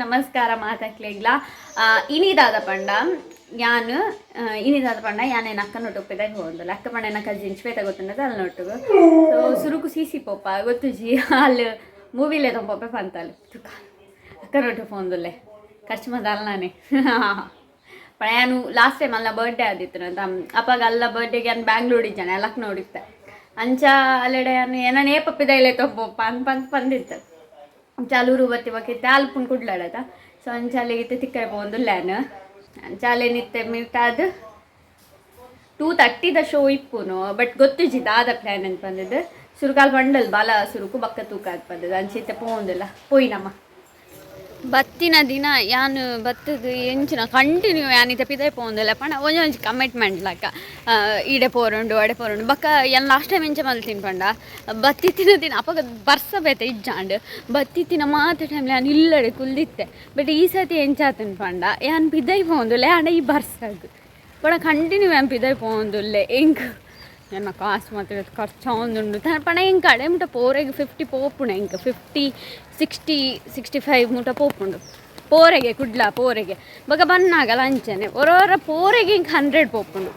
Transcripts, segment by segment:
ನಮಸ್ಕಾರ ಮಾತಾಕ್ಲೆಗ್ಲ. ಇನಿ ದಾದ ಪಂಡ ಯಾನ್, ಇನಿ ದಾದ ಪಂಡ ಯಾನ್ ಎನ್ನ ಅಕ್ಕನೊಟ್ಟು ಪಿದಾಯಿ ಹೋಗಂದಲ್ಲ. ಅಕ್ಕ ಪಂಡ ಎನ್ನ ಕಜಿನ್ ಶ್ವೇತ, ಗೊತ್ತುಂಡದ ಅಲ್ನೊಟ್ಟುಗು. ಸೊ ಸುರುಕು ಸಿಸಿ ಪೋಪ, ಗೊತ್ತುಜಿ, ಅಲ್ಲಿ ಮೂವಿಲೆ ಪೋಪೆ ಪಂತಲ್. ಅಕ್ಕನೊಟ್ಟು ಫೋನ್ದುಲ್ಲೆ ಖರ್ಚು ಮಂದಲ್ಲ ನಾನೇ ಪಣ. ಯಾನು ಲಾಸ್ಟ್ ಟೈಮ್ ಅಲ್ಲ ಬರ್ಡೇ ಆದಿತ್ತು ಅಂತ, ಅಪ್ಪಾಗ ಅಲ್ಲ ಬರ್ಡೇಗೆ ನಾನು ಬ್ಯಾಂಗ್ಳೂರ್ ಇದ್ದಾನೆ, ಲಕ್ನೋ ಇತ್ತೆ. ಅಂಚ ಅಲ್ಲೆಡೆ ಯಾನು ಏನ ಏಪ ಪಿದೈಲೆ ತೊಂಪೋಪ ಅಂತ ಪಂತ್ ಪಂದಿತ್ತು. ಅಂಚ ಅಲೂರು ಬತ್ತಿ ಬಕ್ಕಿತ್ತೆ ಅಲ್ಪುನ್ ಕುಡ್ಲಾಡತ. ಸೊ ಅಂಚ ಅಲ್ಲಿಗಿತ್ತೆ ತಿಕ್ಕರೆ ಪೋಂದುಲ್ಲಾನು. ಅಂಚ ಅಲ್ಲೇನಿತ್ತೆ ಮೀಟಾದ್ 2:30ದ ಶೋ ಇಪ್ಪುನು. ಬಟ್ ಗೊತ್ತಿಜಿ ದಾದ ಪ್ಲ್ಯಾನ್ ಅಂತ ಬಂದಿದ್ದು. ಸುರುಕಾಲ್ ಬಂಡಲ್ ಬಾಲ ಸುರುಕು ಬಕ್ಕ ತೂಕ ಅಂತ ಬಂದದ್ದು. ಅಂಚಿತ್ತೆ ಪೋಂದಿಲ್ಲ ಪೋಯಿನಮ್ಮ. ಬತ್ತಿನ ದಿನ ಯಾನ್ ಬತ್ತದು ಎಂಚಿನ ಕಂಟಿನ್ಯೂ ಯಾನಿತ ಪಿದಾಯಿ ಪೋಂದಿಲ್ಲ ಪಂಡ ಒಂಜಿ ಒಂಜಿ ಕಮಿಟ್ಮೆಂಟ್ ಲಕ್ಕ ಈಡೆ ಪೋರುಂಡು, ಅಡೆ ಪೋರುಂಡು. ಬಕ್ಕ ಯಾನ್ ಲಾಸ್ಟ್ ಟೈಮ್ ಎಂಚ ಮಲ್ತೀನಿ ಪಂಡ, ಬತ್ತಿತ್ತಿನ ದಿನ ಅಪಗ ಬರ್ಸ ಬೇತೆ ಇಜ್ಜಾಂಡ್. ಬತ್ತಿತ್ತಿನ ಮಾತ ಟೈಮ್ ಯಾನ್ ಇಲ್ಲಡೆ ಕುಲ್ದಿತ್ತೆ. ಬಟ್ ಈ ಸತಿ ಎಂಚಾತನ್ ಪಂಡ, ಯಾನ್ ಪಿದಾಯಿ ಪೋಂದುಲ್ಲೆ, ಆಂಡ ಈ ಬರ್ಸಗ್ ಪಂಡ ಕಂಟಿನ್ಯೂ ಯಾನ್ ಪಿದಾಯಿ ಪೋಂದುಲ್ಲೆ. ಎಂಕ್ ಎನ್ನ ಕಾಸು ಮಾತ್ರ ಖರ್ಚಾವೊಂದುಂಡು ಪಂಡ ಎಂಕ್ ಅಡೆ ಮುಟ ಪೋರೆಗ್ 50 ಪೋಪುಂಡು. ಎಂಕ್ 50, 60, 65 ಮುಟ ಪೋಪುಂಡು ಪೋರೆಗೆ, ಕುಡ್ಲ ಪೋರೆಗೆ. ಬೊಕ ಬನ್ನಾಗಲ ಅಂಚನೆ ಒರೋರ ಪೋರೆಗೆ ಇಂಕ್ 100 ಪೋಪುಂಡು.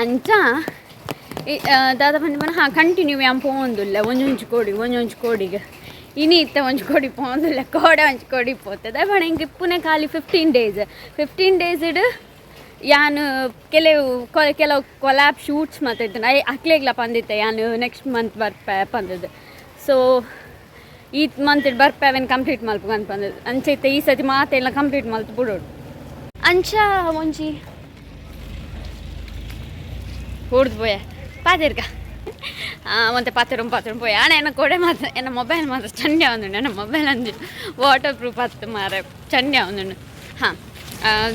ಅಂಚ ದಾದ ಪಂಡ ಪಂಡ, ಹಾಂ, ಕಂಟಿನ್ಯೂ ಯಾನ್ ಪೋವೊಂದುಲ್ಲೆ. ಒಂಜೊಂಜಿ ಕೋಡಿ, ಒಂಜೊಂಜಿ ಕೋಡಿಗೆ. ಇನಿ ಇತ್ತೆ ಒಂಜಿ ಕೋಡಿ ಪೋವೊಂದುಲ್ಲೆ, ಕೋಡೆ ಒಂಜಿ ಕೋಡಿ ಪೋತದೆ. ಪಂಡ ಎಂಕ್ ಇಪ್ಪುನೆ ಖಾಲಿ 15 ಡೇಸ್. 15 ಡೇಸ್ಡ್ ಯಾನ್ ಕೆಲವು ಕೆಲವು ಕೊಲ್ಯಾಬ್ ಶೂಟ್ಸ್ ಮಾತ ಇತ್ತು. ಅಕ್ಲೆಗ್ಲ ಪಂದಿತ್ತೆ ಯಾನ್ ನೆಕ್ಸ್ಟ್ ಮಂತ್ ಬರ್ಪೆ ಪಂದದ್ದು. ಸೊ ಈ ಮಂತ್ ಬರ್ಪೆ, ಅವೇನು ಕಂಪ್ಲೀಟ್ ಮಲ್ಪು ಅಂತ ಪಂದದ್ದು. ಅಂಚ ಇತ್ತೆ ಈ ಸತಿ ಮಾತೆಲ್ಲ ಕಂಪ್ಲೀಟ್ ಮಲ್ತು ಬಿಡೋಡು. ಅಂಚ ಒಂಜಿ ಹೊಡ್ದು ಪೋಯೆ ಪಾತೆರ್ಕ ಒಂತೆ ಪಾತೆರುಂ ಪಾತೆರುಂ ಪೋಯೆ. ಆಣ ಎನ್ನ ಕೊಡೆ ಮಾತ್ರ, ಎನ್ನ ಮೊಬೈಲ್ ಮಾತ್ರ ಚಂಡ ಒಂದುಂಡು. ಎನ್ನ ಮೊಬೈಲ್ ಅಂದು ವಾಟರ್ ಪ್ರೂಫ್ ಹತ್ತು ಮಾರೆ, ಚಂಡ ಒಂದುಂಡು. ಹಾಂ,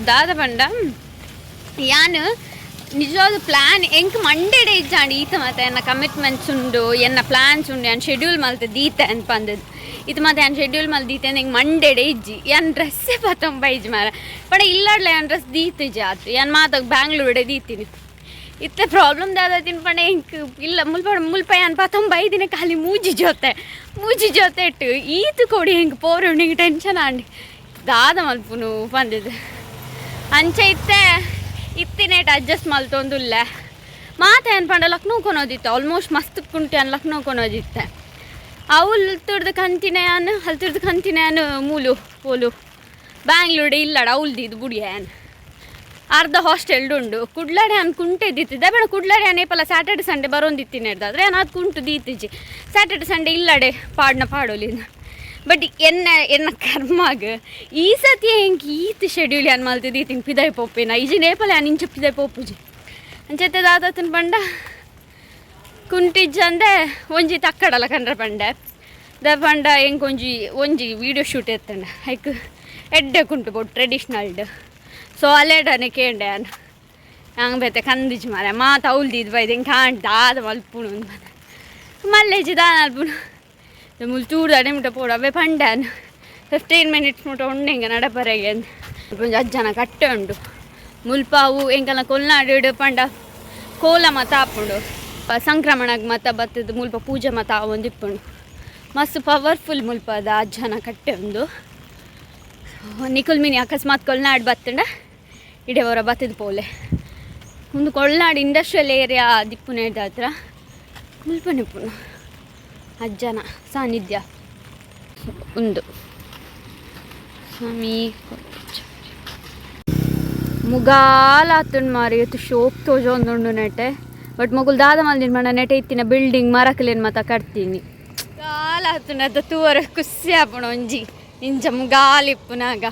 ದಾದ ಪಂಡ, ಯಾನ್ ನಿಜವಾದ ಪ್ಲ್ಯಾನ್ ಎಂಕ್ ಮಂಡೆಡೆ ಇಜ್ಜಾಂಡ್. ಈತ ಮಾತ ಎನ್ನ ಕಮಿಟ್ಮೆಂಟ್ಸ್ ಉಂಡು, ಎನ್ನ ಪ್ಲ್ಯಾನ್ಸ್ ಉಂಡು, ಯಾನ್ ಶೆಡ್ಯೂಲ್ ಮಲ್ತ ದೀತೆ ಅಂತ ಪಂದದ್ದು. ಇದು ಮಾತ ಯಾನ್ ಶೆಡ್ಯೂಲ್ ಮಲ್ತ ದೀತೆ ಎಂಕ್ ಮಂಡೆಡೆ ಇಜ್ಜಿ. ಯಾನ್ ಡ್ರೆಸ್ಸೇ ಪತ್ತೊಂಬ ಇಜ್ಜಿ ಮಾರ. ಪಂಡ ಇಲ್ಲಾಡ್ಲ ಯಾನ್ ಡ್ರೆಸ್ ದೀತಿಜಿ ಆತು. ಯಾನ್ ಮಾತ ಬ್ಯಾಂಗ್ಳೂರ್ಡೆ ದೀತೀನಿ. ಇತ್ತೆ ಪ್ರಾಬ್ಲಮ್ ದಾದ ತಿನ್ಪಂಡ, ಎಂಕ್ ಇಲ್ಲ ಮುಲ್ಪ ಮುಲ್ಪ ಯಾನ್ ಪತ್ತೊಂಬ ಐದಿನ ಖಾಲಿ ಮೂಜಿ ಜೊತೆ, ಮೂಜಿ ಜೊತೆ ಇಟ್ಟು ಈತು ಕೊಡಿ ಎಂಕ್ ಪೋರುಂಡು. ಹಿಂಗೆ ಟೆನ್ಷನ್ ಆಂಡಿ, ದಾದ ಮಲ್ಪುನು ಪಂದಿದ್ದು. ಅಂಚ ಇತ್ತೆ ಇತ್ತಿನೇಟ್ ಅಡ್ಜಸ್ಟ್ ಮಲ್ತೊಂದುಲ್ಲೆ. ಮಾತೆ ಅನ್ಪಂಡ ಲಕ್ನೋ ಕೊನೋದಿತ್ತು. ಆಲ್ಮೋಸ್ಟ್ ಮಸ್ತ್ ಕುಂಟೆ ಅನ್ ಲಕ್ನೋ ಕೊನೋದಿತ್ತೆ. ಅವು ತುರ್ದು ಕಂತಿನ ಯಾನ್ ಅಲ್ತುರ್ದು ಕಂತಿನ ಯಾನ್ ಮೂಲು ಪೋಲು ಬ್ಯಾಂಗ್ಳೂರ್ಡೆ ಇಲ್ಲಡ ಅವಲ್ದಿದ್ದು ಬುಡಿಯ. ಯಾನ್ ಅರ್ಧ ಹಾಸ್ಟೆಲ್ಡ್ ಉಂಡು. ಕುಡ್ಲಾಡೆ ಅನ್ ಕುಂಟೆ ದಿತ್ತಿದ್ದೆ ಬೇಡ. ಕುಡ್ಲಾಡೆ ಅನ್ ಏಪಲ ಸ್ಯಾಟರ್ಡೆ ಸಂಡೇ ಬರೋಂದಿತ್ತೀನಿ ಹಿಡ್ದಾದ್ರೆ ನಾನು ಅದು ಕುಂಟು ದೀತಿಜಿ. ಸ್ಯಾಟರ್ಡೆ ಸಂಡೇ ಇಲ್ಲಡೆ ಪಾಡ್ನ ಪಾಡೋಲಿ. ಬಟ್ ಎನ್ನ ಎನ್ನ ಕರ್ಮಾಗ ಈ ಸತಿ ಎಂಕ್ ಈತ್ ಶೆಡ್ಯೂಲ್ ಯಾನ್ ಮಲ್ತಿದ್ದು ತಿಂಗ್ ಪಿದಾಯಿ ಪೋಪೇನ ಈಜಿ ನೇಪಲ ಯಾನ್ ಇಂಚ ಪಿದಾಯಿ ಪೋಪುಜಿ. ಅಂಚೆತ್ತೆ ದಾದತನ್ ಪಂಡ, ಕುಂಟಿಜ್ಜಂದೆ ಒಂಜಿ ತಕ್ಕಡಲ ಕಂಡ್ರೆ ಪಂಡೆ ದ ಪಂಡ, ಎಂಕ್ ಒಂಜಿ ಒಂಜಿ ವೀಡಿಯೋ ಶೂಟ್ ಎತ್ತಂಡ. ಐಕ್ ಎಡ್ಡೆ ಕುಂಟು ಬೋಟ್ ಟ್ರೆಡಿಷ್ನಲ್ಡ್. ಸೊ ಅಲ್ಲೇಡನೆ ಕೇಂಡೆ ಯಾನ್ ಹಂಗೆ ಬೇತೆ ಕಂದಿಜ್ ಮಾರೆ. ಮಾತ ಅವಲ್ದಿದ್ದು ಬೈದು ಹಿಂಗೆ ಕಾಂಡ್ ದಾದ ಮಲ್ಪುಣು ಮಲ್ಲೇಜಿ ದಾದ ಮಲ್ಪುಣು. ಮುಲ್ ತೂರ್ದು ಅಡೆ ಮುಟ್ಟ ಪೋಡು ಅವೇ ಪಂಡ್ಯಾನ್ 15 ಮಿನಿಟ್ಸ್ ಮುಟ್ಟ ಉಂಡು ಹಿಂಗೆ ನಡಪರೆಗೆ. ಒಂಜಿ ಅಜ್ಜನ ಕಟ್ಟೆ ಉಂಡು ಮುಲ್ಪ. ಅವು ಎಂಕಲ್ನ ಕೊಲ್ನಾಡು ಪಂಡ ಕೋಲ ಮತ ಆಪುಂಡು. ಸಂಕ್ರಮಣಗ್ ಮತ ಬತ್ತದ ಮುಲ್ಪ ಪೂಜೆ ಮತ ಒಂದು ಇಪ್ಪುಂಡು. ಮಸ್ತ್ ಪವರ್ಫುಲ್ ಮುಲ್ಪದ ಅಜ್ಜನ ಕಟ್ಟೆ ಉಂದು. ನಿಕುಲ್ ಮಿನಿ ಅಕಸ್ಮಾತ್ ಕೊಲ್ನಾಡು ಬತ್ತಂಡ ಇಡೆ ಹೊರ ಬತ್ತದ ಪೋಲೆ. ಒಂದು ಕೊಲ್ನಾಡು ಇಂಡಸ್ಟ್ರಿಯಲ್ ಏರಿಯಾ ದಿಪ್ಪುನೇದ ಹತ್ರ ಮುಲ್ಪ ನಿಪ್ಪುನು ಅಜ್ಜನ ಸಾನ್ನಿಧ್ಯ ಉಂದು ಸ್ವಾಮಿ. ಮುಗಾಲ ಆತುಂಡು ಮಾರಿ ಇತ್ತು ಶೋಕ್ ತೋಜೊಂದುಂಡು ನೆಟೆ. ಬಟ್ ಮೊಗುಲ್ ದಾದ ಮಲ್ದಿನ ಪಂಡ, ನೆಟೆ ಇತ್ತಿನ ಬಿಲ್ಡಿಂಗ್ ಮರಕಲೇನು ಮತ ಕಟ್ತೀನಿ. ಮುಗಾಲ ಆತುಂಡು ಅದ ತೂವರೆ ಖುಷಿ ಆಪುಂಡು ಒಂಜಿ ಇಂಚ ಮುಗಾಲ ಇಪ್ಪುನಾಗ.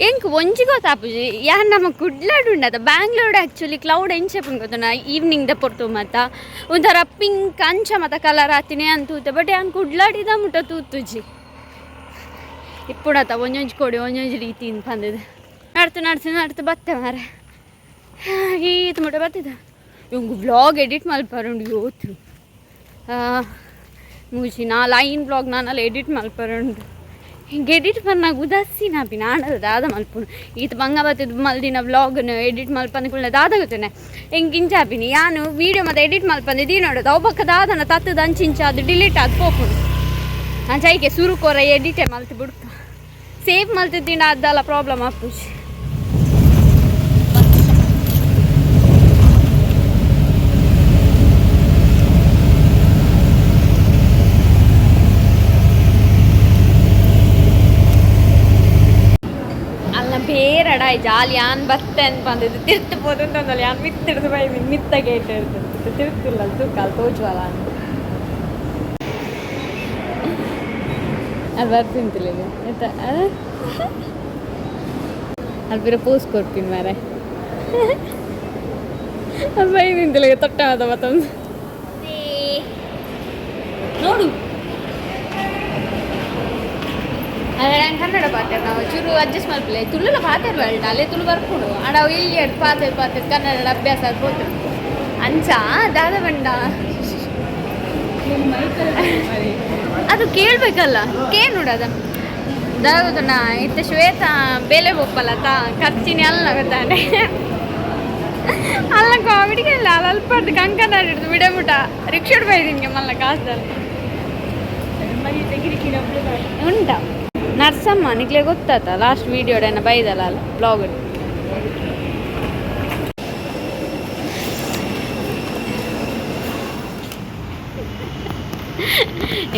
ಎಂಕ್ ಒಂಜಿ ಗೊತ್ತಾಪುಜಿ, ಯಾನ್ ನಮ್ಮ ಕುಡ್ಲಡ್ ಉಂಡತ ಬ್ಯಾಂಗ್ಳೂರ್ ಆ್ಯಕ್ಚುಲಿ ಕ್ಲೌಡ್ ಎಂಚ ಗೊತ್ತುನ ಈವ್ನಿಂಗ್ ದ ಪೊರ್ತು ಮತ ಒಂಥರ ಪಿಂಕ್ ಅಂಚ ಮತ ಕಲರ್ ಆತಿನಿ ಅಂತ ತೂತೆ. ಬಟ್ ಯಾನ್ ಕುಡ್ಲಾಡಿದ ಮುಟ್ಟ ತೂತುಜಿ. ಇಪ್ಪುಡತ ಒಂಜೊಂಜಿ ಕೊಡಿ ಒಂಜೊಂಜಿ ರೀತಿ ಪಂದದು. ನಡ್ತು ನಡ್ತು ನಡ್ತು ಬತ್ತೆ ಮಾರೆ, ಈತ್ ಮುಟ್ಟ ಬತ್ತಿದ. ಇವಂಗು ವ್ಲಾಗ್ ಎಡಿಟ್ ಮಲ್ಪರುಂಡು ಯೋತು ಮೂಜಿ ನಾಲ್ ಐನ್ ವ್ಲಾಗ್ ನಾನೆಲ್ಲ ಎಡಿಟ್ ಮಲ್ಪರುಂಡು. ಹಿಂಗೆ ಎಡಿಟ್ ಪನ್ನಾಗ ಉದಾಸೀನ ಆಪಿ ನಾನಲ್ಲ ದಾದ ಮಲ್ಪುನು. ಈತ ಬಂಗ ಬತ್ತಿದ್ ಮಲ್ದಿನ ವ್ಲಾಗ್ನ ಎಡಿಟ್ ಮಲ್ಪಂದ ಕುಳ್ಳ ದಾದ ಗೊತ್ತೇನೆ ಹೆಂಗೆ ಇಂಚ ಆಪಿನಿ. ಯಾನು ವೀಡಿಯೋ ಮತ್ತೆ ಎಡಿಟ್ ಮಲ್ಪಂದೆ ದೀ ನೋಡೋದು ಅವು ಬಕ್ಕ ದಾದನ ತತ್ತದ ಅಂಚಿಂಚ ಅದು ಡಿಲೀಟ್ ಆದ್ ಪೋಪುಂಡು. ಅಂಚ ಐಕೆ ಸುರು ಕೊರ ಎಡಿಟೆ ಮಲ್ತು ಬುಡ್ಕ ಸೇವ್ ಮಲ್ತಿದ್ದೀನಿ ಅದೆಲ್ಲ ಪ್ರಾಬ್ಲಮ್ ಆಪುಜಿ. ಅಲ್ಲ ಬೇರಡ ಜಾಲಿ ಆನ್ ಬತ್ತೆ ಅಂತ ಬಂದಿದ್ದು ತಿರ್ತು ಪೋದು ಅಂತಂದಲ್ಲಿ ಆನ್ ಮಿತ್ತಿಡ್ದು ಬೈ ಮಿತ್ತ ಗೇಟ್ ಇರ್ತದೆ ತಿರ್ತುಲ್ಲ ತೂಕಲ್ ತೋಚುವಲ್ಲ ಅಂತ ಅದು ಬರ್ತಿಂತಿಲ್ಲ ಆಯ್ತಾ. ಅಲ್ಲಿ ಬೇರೆ ಪೋಸ್ ಕೊಡ್ತೀನಿ ಮಾರೆ. ಅದು ಬೈ ನಿಂತಿಲ್ಲ ತೊಟ್ಟೆ ಮಾತ ಮತ್ತೊಂದು ನೋಡು. ಅದೇ ನಾನು ಕನ್ನಡ ಪಾತೆ ನಾವು ಚೂರು ಅಡ್ಜಸ್ಟ್ ಮಲ್ಪಲೆ. ತುಳುಲ ಪಾತೆರ್ ಬಲ್ಟ ಅಲ್ಲೇ ತುಳು ಬರ್ಪುಡು ಆಂಡ ಅವು ಇಲ್ಲಿ ಎಡ್ ಪಾತೆ ಪಾತೆ ಕನ್ನಡ ಅಭ್ಯಾಸ ಅದು ಪೋತು ಅಂಚ ದಾದ ಬಂಡ. ಅದು ಕೇಳಬೇಕಲ್ಲ ಕೇಳು ನೋಡು ಅದನ್ನು ದಾದ ಇತ್ತ ಶ್ವೇತ ಬೇಲೆ ಬೊಪ್ಪಲ್ಲ ತಾ ಖರ್ಚಿನಿ ಅಲ್ಲ ಗೊತ್ತಾನೆ ಅಲ್ಲ ಕಾಮಿಡಿಗೆ ಇಲ್ಲ ಅಲ್ಲ ಅಲ್ಪಡ್ದು ಕಂಕನ ಹಿಡಿದು ಬಿಡಮುಟ ರಿಕ್ಷಾ ಬೈದಿನ್ಗೆ ಮಲ್ಲ ಕಾಸಲ್ಲಿ ಉಂಟಾ ನರ್ಸಮ್ಮ ನಿಕ್ಲೆ ಗೊತ್ತಾತ ಲಾಸ್ಟ್ ವೀಡಿಯೋಡೇನ ಬೈದಲ್ಲ ಅಲ್ಲ ಬ್ಲಾಗ್.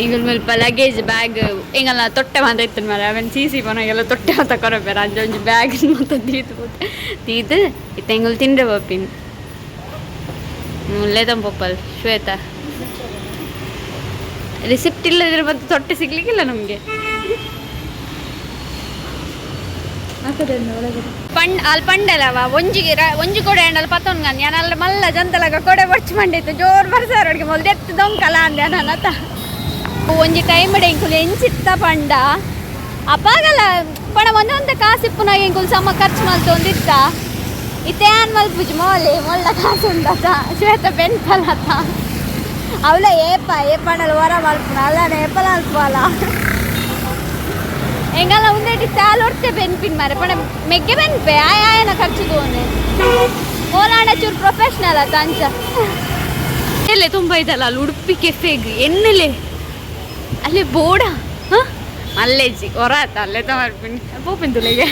ಎಂಗುಲ್ ಮುಲ್ಪ ಲಗೇಜ್ ಬ್ಯಾಗ್ ಎಂಗಲ್ಲ ತೊಟ್ಟೆ ಮಾತ ಇತ್ತು ಮಾರೆ ಅವನ್ ಸೀಸಿ ಪೋನಾಗೆಲ್ಲ ತೊಟ್ಟೆ ಮಾತ ಕೊರಪೇರ. ಅಂಚ ಒಂಜಿ ಬ್ಯಾಗ್ ಮಾತ ದೀತು ದೀತು ಇತ್ತ ಎಂಗುಲ್ ತಿಂಡ್ರೆ ಪೋಪಿನ್ ಲೇತಂ ಪೊಪ್ಪಲ್. ಶ್ವೇತಾ ರಿಸಿಪ್ಟ್ ಇಲ್ಲದಿದ್ರೆ ಮತ್ತೆ ತೊಟ್ಟೆ ಸಿಗ್ಲಿಕ್ಕಿಲ್ಲ ನಮಗೆ. ಪಂಡ್ ಅಲ್ಲಿ ಪಂಡಲವ ಒಂಜಿಗೆ ಒಂಜಿ ಕೊಡೆ ಅಂಡಲ್ ಪತ್ತೊನ್ಗನ್ ಯಾನ್ ಅಲ್ಲ ಮಲ್ಲ ಜಂತಲಗ ಕೊಡೆ ಬಡ್ಚ್ ಮಂಡಿತ್ತು ಜೋರ್ ಬರ್ಸಾರ ಅಡ್ಗೆ ಮೊಲ್ ದೆತ್ತು ದೊಂಕಲ ಅಂದೆ ನಾನು. ಒಂಜಿ ಟೈಮ್ ಎಂಕುಲು ಎಂಚಿತ್ತ ಪಂಡ ಅಪಾಗಲ ಪಣ ಒಂದೊಂದು ಕಾಸಿಪ್ಪುನಾಗ ಎಂಕುಲು ಸಮ ಖರ್ಚು ಮಲ್ತೊಂದಿತ್ತ. ಇತ್ತೆ ಏನ್ ಮಲ್ಪುಜಿ ಮೋಲೆ ಮೊಲ್ಲ ಕಾಸು ಉಂಡತ ಶ್ವೇತ ಬೆನ್ಪಲತ ಅವಳ ಏಪ ಏಪಣಲ್ ವರ ಮಲ್ಪುನ ಅಲ್ಲನೆ ಏಪಲ ಅಲ್ಪಲ್ಲ ಎಂಗಲ್ಲ ಉಂದೆಟಿ ಚಾಲ್ ಒರ್ತೆ ಬೆನ್ಪಿನ್ ಮಾರೆ ಪಣ ಮೆಗ್ಗೆ ಬೆನ್ಪೆ ಆಯ ಆಯನ ಖರ್ಚು ತೋನೆ ಓಲಾಂಡ ಚೂರು ಪ್ರೊಫೆಷನಲ್ ಆತ ಅಂಚ ಎಲ್ಲೇ ತುಂಬ ಇದಲ್ಲ ಅಲ್ಲಿ ಉಡುಪಿ ಕೆಫೆಗ್ ಎಣ್ಣೆಲೆ ಅಲ್ಲಿ ಬೋಡ ಹಾಂ ಅಲ್ಲೇಜಿ ಹೊರ ಆತ ಅಲ್ಲೇ ತಮರ್ಪಿನಿ ಪೋಪಿನ ತುಲೆಗೆ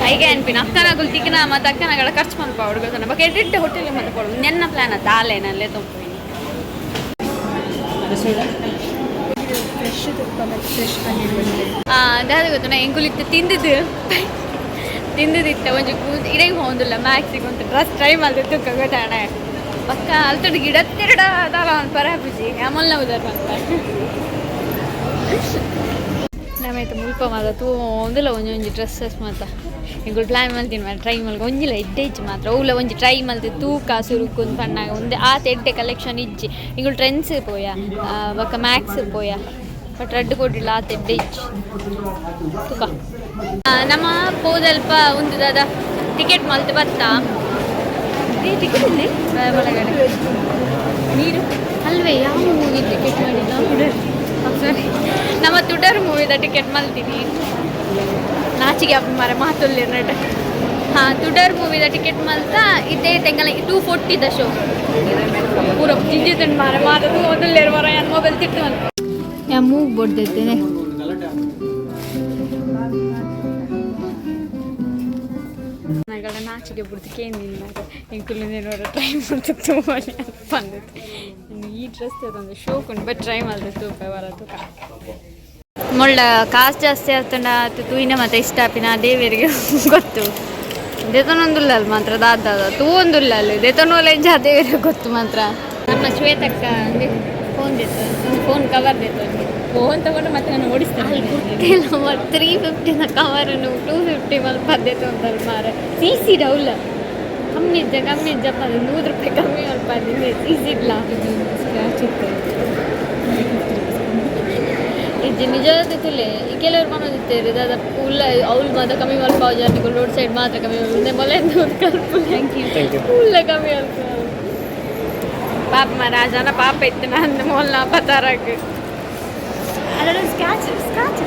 ಐಗೆ ಅನ್ಪಿನ ಅಕ್ಕನಗುಲ್ ತಿಕ್ಕಿನ ಮತ್ತು ಅಕ್ಕನಗಳ ಖರ್ಚು ಮಲ್ಪ ಹುಡುಗತನ ಬಟ್ ಎಡ್ಡೆ ಹೋಟೆಲ್ ಮತ್ತೆ ಕೊಡು ನೆನ್ನ ಪ್ಲಾನ್ ಆತ ಆಲೇನ ಅಲ್ಲೇ ತುಂಬಿನಿ. ಫ್ರೆಶ್ ತುಪ್ಪ ಮತ್ತು ಫ್ರೆಶ್ ಪನ್ನೀರ್ ಬಂದಿದೆ. ದಾದ ಗೊತ್ತುನ ಎಂಕುಲಿತ್ತು ತಿಂದಿದ್ದು ತಿಂದಿದ್ದಿತ್ತ ಒಂಜಿ ಇಡೆಗೆ ಹೋಂದಿಲ್ಲ ಮ್ಯಾಕ್ಸಿಗೆ ಒಂದು ಡ್ರೆಸ್ ಟ್ರೈ ಮಾಡಿದೆ ತುಕ್ಕ ಗೊತ್ತಾಣ ಪಕ್ಕ ಅಲ್ತೊಡು ಗಿಡತ್ತಿರಡ ದಾಲ ಒಂದು ಪರಾಪುಜಿ ಅಮಲ್ನ ಉದಾರ ಅಂತ ನಮೈತೆ ಮುಲ್ಪ ಮಾತ ತೂ ಒಂದಿಲ್ಲ ಒಂಜಿ ಒಂಜಿ ಡ್ರೆಸ್ಸಸ್ ಮಾತ ಎಂಕುಲು ಪ್ಲ್ಯಾನ್ ಮಲ್ತೀನಿ ಮಾತ್ರ ಟ್ರೈ ಮಲ್ಕ ಒಂಜಿಲ ಎಡ್ಡೆ ಇಜ್ಜಿ ಮಾತ್ರ ಓಲ ಒಂಜಿ ಟ್ರೈ ಮಲ್ತಿ ತೂಕ ಸುರುಕು ಪಣ್ಣಾಗ ಒಂದೇ ಆತ ಎಡ್ಡೆ ಕಲೆಕ್ಷನ್ ಇಜ್ಜಿ. ಎಂಕುಲು ಟ್ರೆಂಡ್ಸ್ ಪೋಯ ಬೊಕ್ಕ ಮ್ಯಾಕ್ಸ್ ಪೋಯ ಬಟ್ ರಡ್ಡ್ ಕೊಡಿಲ್ಲ ಆತ ಎಡ್ಡೆ ಇಜ್ಜಿ ತೂಕ. ನಮ್ಮ ಪೋದಲ್ಪ ಒಂದು ದಾದ ಟಿಕೆಟ್ ಮಲ್ತ್ ಬತ್ತ ಟಿಕೆಟ್ ಇಲ್ಲಿ ಒಳಗಡೆ ನೀರು ಅಲ್ವೇ ಯಾವ ಮೂವಿ ಟಿಕೆಟ್ ಮಾಡಿಲ್ಲ? ಸಾರಿ, ನಮ್ಮ ತುಡರ್ ಮೂವಿದ ಟಿಕೆಟ್ ಮಲ್ತೀನಿ. ನಾಚಿಗೆ ಅಪ್ಪ ಮಾರ ಮಾತುಲ್ಲಿ ನಟ. ಹಾಂ, ತುಡರ್ ಮೂವಿದ ಟಿಕೆಟ್ ಮಲ್ತ ಇದೇ ತೆಂಗಲ 240ದ ಶೋ ಪೂರ ಜಿಂಜಿ ತಿಂಡು ಮಾರ ಮಾತು ಮೊದಲು ಮರ ಯಾನ್ ಮೊಬೈಲ್ ತಿಟ್ಟು ಅಂತ ಯಾ ಮೂಗ್ ಬೊಡ್ದೈತೇನೆ. ನಗಳ ನಾಚಿಗೆ ಬಿಡ್ತು ಕೇಂದಿಲ್ಲ ಎಂಕುಲು ನೋಡ ಟ್ರೈ ಮಾಡ್ತು ತುಂಬ ಬಂದಿತ್ತು. ಇನ್ನು ಈ ಡ್ರೆಸ್ ಅದೊಂದು ಶೋಕ್ ಉಂಟು ಬಟ್ ಟ್ರೈ ಮಾಡಿದೆ ತೂಕ ಬರ ತೂಕ ಮೊಳ್ಳ ಕಾಸು ಜಾಸ್ತಿ ಆಗ್ತಂಡ ತೂಯಿನ ಮತ್ತೆ ಇಷ್ಟ ಆಪಿನ ದೇವರಿಗೆ ಗೊತ್ತು. ದೇತನೊಂದುಲ್ಲ ಅಲ್ಲಿ ಮಾತ್ರ ದಾದ ತೂ ಒಂದುಲ್ಲ ಅಲ್ಲಿ ದೇತನೋಲ ಎಂಜ ದೇವರಿಗೆ ಗೊತ್ತು ಮಾತ್ರ. ನಮ್ಮ ಶ್ವೇತಕ್ಕ ಫೋನ್ ದೇತು ಫೋನ್ ಕವರ್ ದೇತು. ಫೋನ್ ತಗೊಂಡು ಮತ್ತೆ ನಾನು ಓಡಿಸ್ತೇನೆ. ಅಲ್ಲಿ ಗೊತ್ತಿಲ್ಲ 350ನ ಕವರನ್ನು 250 ಮಲ್ಪ ದೇತು ಅಂತಾರೆ ಮಾರೆ. ಸಿ ಸಿ ಡೌಲ್ ಕಮ್ಮಿ ಇದ್ದ ಕಮ್ಮಿ ಇದ್ದಪ್ಪ ಅದು 100 ರೂಪಾಯಿ ಕಮ್ಮಿ ಮಲ್ಪ ಸಿ ಸಿ ಇಲ್ಲ. ಸ್ಕ್ರ್ಯಾಚ್ ಇತ್ತು. ಇಜ್ಜಿ ನಿಜವಾದ ತುಲೆ ಕೆಲವರು ಮನೋದಿತ್ತೇರಿ ದಾದ ಉಲ್ಲ ಅವ್ಲು ಮಾತ್ರ ಕಮ್ಮಿ ಮಲ್ಪ ಜಾನಿಗಳು ರೋಡ್ ಸೈಡ್ ಮಾತ್ರ ಕಮ್ಮಿ ಮಲ್ಪ ಮೊಲೆ thank you. Thank you. ಉಲ್ಲ ಕಮ್ಮಿ ಮಲ್ಪ ಪಾಪ ಮಾರ ಜನ ಪಾಪ ಇತ್ತು ನಾನು ಮೊಲ್ಲ ಪತಾರಕ್ಕೆ. ಅದರಲ್ಲಿ ಸ್ಕ್ಯಾಚ್ ಸ್ಕ್ಯಾಚ್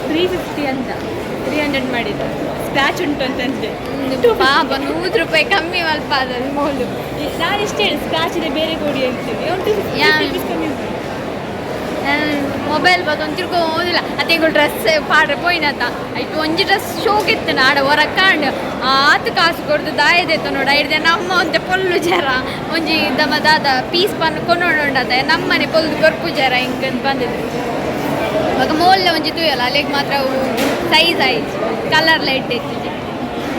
350 ಅಂತ 300 ಮಾಡಿದ್ದು ಸ್ಕ್ರ್ಯಾಚ್ ಉಂಟು ಅಂತಂತೆ. ಪಾಪ 100 ರೂಪಾಯಿ ಕಮ್ಮಿ ಮಲ್ಪ ಅದನ್ನು ಮೋಲು. ನಾನು ಇಷ್ಟೇ ಹೇಳಿ ಸ್ಕ್ರ್ಯಾಚ್ ಇದೆ ಬೇರೆ ಕೊಡಿ ಅಂತೀನಿ. ಅವ್ನು 250 ರುಪೀಸ್ ಕಮ್ಮಿ ಉಂಟು. ಮೊಬೈಲ್ ಬತ್ತೊಂದು ತಿರ್ಗೋದಿಲ್ಲ. ಅತ್ತೆ ಡ್ರೆಸ್ ಪಾಡ್ರೆ ಪೋಯಿನತ ಐಟ್ ಒಂಜಿ ಡ್ರೆಸ್ ಶೋಕ್ ಇತ್ತು ಆಡ ಹೊರಕಾಂಡ್ ಆತು ಕಾಸು ಕೊಡ್ದು ದಾಯದೆತ್ತ ನೋಡ ಹಿಡ್ದೆ ನಮ್ಮ ಒಂತೆ ಪೊಲ್ಲು ಜರ ಒಂಜಿ ದಮ ದಾದ ಪೀಸ್ ಪನ್ ಕೊನೊಂಡತ ನಮ್ಮನೆ ಪೊಲ್ದು ಕೊರ್ಪು ಜರ ಇಂಕ್ ಬಂದಿದ್ರು. ಇವಾಗ ಮೋಲ್ಲೆ ಒಂಜಿ ತೂಯಲ್ಲ, ಅಲ್ಲಿಗೆ ಮಾತ್ರ ಸೈಜ್ ಆಯ್ತು, ಕಲರ್ ಲೈಟ್ ಇತ್ತು,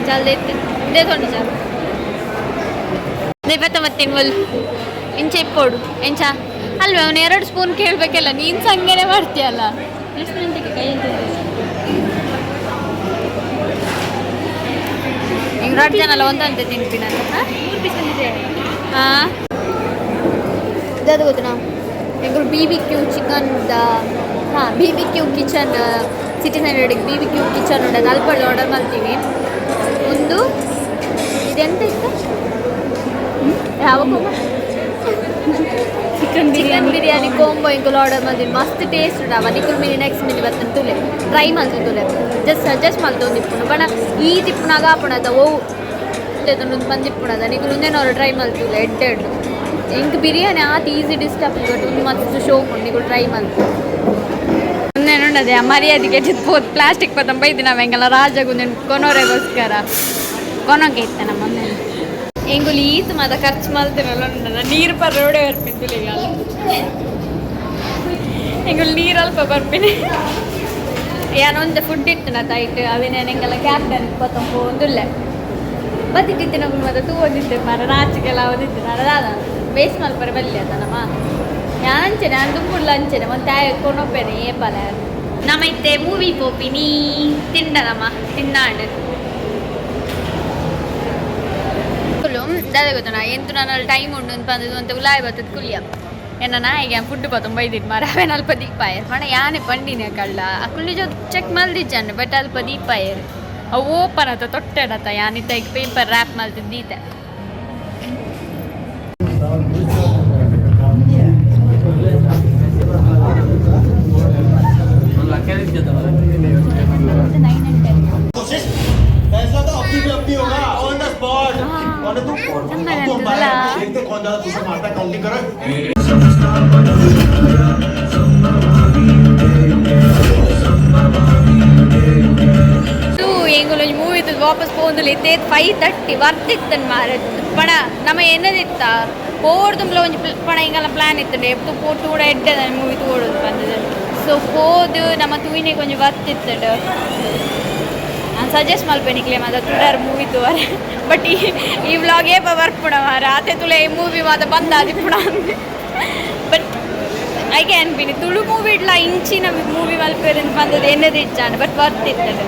ಜಲ್ದಿ ಇತ್ತು ದೇತೊಂಡು ಜರ ಬತ್ತ. ಮತ್ತೆ ಮುಲ್ ಇಂಚ ಇಪ್ಪೋಡು ಎಂಚ ಅಲ್ವೇ? ಅವನು ಎರಡು ಸ್ಪೂನ್ ಕೇಳಬೇಕಲ್ಲ, ನೀನು ಸಂಗೇನೆ ಮಾಡ್ತೀಯಲ್ಲ. ಕೈ ಅಂತ. ಹಿಂಗೆ ರೊಟ್ಟಿ ಜನ ಅಲ್ಲ, ಒಂದಂತೆ ತಿನ್ಪಿನ. ಮೂರು ಪೀಸ್ ಬಂದಿದೆ. ಹಾಂ, ಅದು ಗೊತ್ತಾ? ಎಂಕುಲು ಬಿಬಿಕ್ಯೂ ಚಿಕನ್, ಹಾಂ, ಬಿಬಿಕ್ಯೂ ಕಿಚನ್, ಸಿಟಿ ಸೆಂಟರ್ಗೆ ಬಿಬಿಕ್ಯೂ ಕಿಚನ್ ಉಂಟು, ಅಲ್ಪ ಆರ್ಡರ್ ಮಾಡ್ತೀವಿ. ಒಂದು ಇದೆಂತ ಇತ್ತು? ಯಾವ? ಚಿಕನ್. ಚಿಕನ್ ಬಿರಿಯಾನಿ ಕೋಂಬೋ ಎಂಕುಲು ಆರ್ಡರ್ ಮಾಡ್ತೀನಿ. ಮಸ್ತ್ ಟೇಸ್ಟ್ ಉಂಟು. ನಿಕುಲು ಮಿನಿ ನೆಕ್ಸ್ಟ್ ಮಿನಿ ಬರ್ತೇನೆ ತುಲೆ, ಟ್ರೈ ಮಲ್ತು ತುಲೆ. ಜಸ್ಟ್ ಸಜೆಸ್ಟ್ ಮಲ್ತೊಂದು ಇಪ್ಪುಂಡು ಬಣ ಈ ತಿಪ್ಪುನಾಗ ಆಪುಣದ ಓ ಬಂದಿಪ್ಪುಣದ. ನಿಕುಲು ಉಂದೇನವರು ಟ್ರೈ ಮಲ್ತುಲೆ, ಎಡ್ಡೆ ಎಡ್ಡು. ಎಂಕ್ ಬಿರಿಯಾನಿ ಆತ್ ಈಸಿ ಡಿಸ್ಟರ್ಬ್, ಬಟ್ ಒಂದು ಮಸ್ತ್ ಶೋಕ್ ಉಂಟು. ನಿಕುಲು ಟ್ರೈ ಮಲ್ತು. ಉಂದೇನುಂಡದೆ ಆ ಮರ್ಯಾದೆಗೆ ಪೋತ್ ಪ್ಲಾಸ್ಟಿಕ್ ಪತ್ತಂ ಬೈದು ನಾವು ಎಂಗೆಲ್ಲ ರಾಜಗುಂದೆನ್ ಕೊನೋರೆಗೋಸ್ಕರ ಕೊನೋಕೆ ಇತ್ತ ನಮ್ಮ ಒಂದೇನು. ಎಂಗುಲು ಈತ್ ಮಾತ ಖರ್ಚು ಮಲ್ತಿರಲ್ಲ. ನೀರು ಪರ್ ರೋಡೆ ಬರ್ಪಿದ್ದಿಲ್ಲ ಈಗ. ಎಂಗುಲು ನೀರು ಅಲ್ಪ ಬರ್ಪಿನಿ. ಯಾನೊಂದು ಫುಡ್ ಇತ್ತು ನಾ ತೈಟ್ ಅವಿನ ಎಂಗೆಲ್ಲ ಕ್ಯಾಪ್ಟನ್ ಪತ್ತೊಂಬು ಒಂದುಲ್ಲೆ ಬತ್ತಿಟ್ಟಿತ್ತು ನಗುಲು ಮಾತ ತೂ ಓದಿದ್ದೆ ಮರ ನಾಚಿಕೆಲ್ಲ ಓದಿದ್ದೆ ನಾನು. ದಾದ ವೇಸ್ಟ್ ಮಲ್ಪರೆ ಬಲ್ಲಿ ಅದ ನಮ್ಮ ಯಾನಂಚೆನೆ. ನಾನು ದುಂಬುಡ್ಲ ಅಂಚೆನೆ ಒಂದು ತಾಯಿ ಕೊನೊಪ್ಪೇನೆ ಏಪಲ. ನಮ್ಮ ಇತ್ತೆ ಮೂವಿ ಪೋಪಿನಿ ತಿಂಡ ನಮ್ಮ ತಿನ್ನಾಂಡು ದಾದ ಗೊತ್ತನಾ ಎಂತು? ನಾನು ಟೈಮ್ ಉಂಡು ಅಂತ ಬಂದದ್ದು ಅಂತ ಉಲಾಯ್ ಬರ್ತದೆ ಕುಲಿಯ ಎನ್ನ ನಾಯಿಗೆ ಫುಡ್ ಪತ್ತೊಂಬ ಬೈದಿದ್ದು ಮಾರ. ಅವೇನು ಅಲ್ಪ ದೀಪಾಯರ್ ಮಣ ಯಾನೆ ಪಂಡಿನ ಕಳ್ಳ ಅಕುಲಿ ಜೊ ಚೆಕ್ ಮಲ್ದಿಜ್ಜಾನೆ, ಬಟ್ ಅಲ್ಪ ದೀಪಾಯರ್ ಅವು ಓಪನ್ ಆತ ತೊಟ್ಟೆಡತ. ಯಾನಿತ್ತ ಈಗ ಪೇಪರ್ ರ್ಯಾಪ್ ಮಲ್ತಿದ್ದೀತೆ. फैसला तो अपनी भी अपनी होगा, ऑन the spot. कौन है तू? अब तू अंपायर है। देखते कौन ज्यादा दूसरा मारता है। काउंटिंग करो। ಇದು ಎಂಗುಲು ಮೂವಿ ವಾಪಸ್ ಪೋಂದುಲು ಇತ್ತೆ 5:30 ವರ್ತಿತ್ತನ್ ಮಾರ. ಪಣ ನಮ್ಮ ಏನದಿತ್ತ ಪೋರ್ದುಂಬ್ಲ ಒಂಜಿ ಪಣ ಇಂಗಲ ಪ್ಲಾನ್ ಇತ್ತುಂಡೆ ಎಪ್ತು ಪೋ ಟೂಡ ಎಡ್ಡೆ ಮೂವಿ ತೋಡೋದು ಬಂದದ. ಸೊ ಪೋದು ನಮ್ಮ ತೂಯಿನೆ ಕೊಂಚ ವರ್ತಿತ್ತುಂಡು. ನಾನು ಸಜೆಸ್ಟ್ ಮಲ್ಪೆ ನಿಕ್ಲೆ ಮಾತ ತುಡಾರ್ ಮೂವಿ ತೂವರೆ. ಬಟ್ ಈ ಈ ವ್ಲಾಗ್ ಏಪ ಬರ್ಪುಣ ಮಾರ, ಆತೆ ತುಲೆ ಈ ಮೂವಿ ಮಾತ ಬಂದ ಅದಿಪ್ಪುಣ. ಬಟ್ I can ಬಿನಿ ತುಳು ಮೂವಿ ಇಡ್ಲ ಇಂಚಿನ ಮೂವಿ ಮಲ್ಪೆರ್ ಬಂದದ್ದು ಎನ್ನದು ಇಚ್ಚಾಂಡ್, ಬಟ್ ವರ್ತಿತ್ತದು.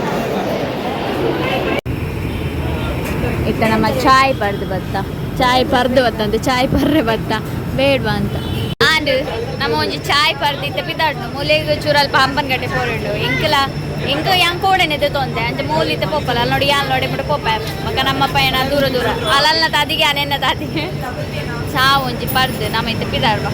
ಇತ್ತ ನಮ್ಮ ಚಾಯ್ ಪರ್ದು ಬತ್ತ, ಚಾಯ್ ಪರ್ದು ಬತ್ತಂತೆ, ಚಾಯ್ ಪರ್ರೆ ಬತ್ತ ಬೇಡ್ವಾ ಅಂತ. ಆಂಡ್ ನಮ್ಮ ಒಂಜಿ ಚಾಯ್ ಪರ್ದಿತ್ತೆ ಪಿದಾಡ್ನು. ಮೂಲೆಗ್ ಚೂರು ಅಲ್ಪ ಹಂಪನ್ ಗಟ್ಟೆ ಪೋರುಂಡು. ಎಂಕಲ ಎಂಕ ಯಾನ್ ಕೋಡೆನೆ ತೊಂದೆ ಅಂಚ ಮೂಲಿತ್ತೆ ಪೋಪಲ. ಅಲ್ಲಿ ನೋಡಿ, ಯಾನ್ ನೋಡಿ ಬಿಟ್ಟು ಪೋಪ ಮಕ್ಕ ನಮ್ಮ ಪಯಣ ದೂರ ದೂರ ಅಲ್ಲಲ್ನ ತಾದಿಗೆ ಅನೆನ್ನ ತಾದಿಗೆ. ಚಾ ಒಂಜಿ ಪರ್ದು ನಮ್ಮ ಇತ್ತೆ ಪಿದಾಡ್ವ.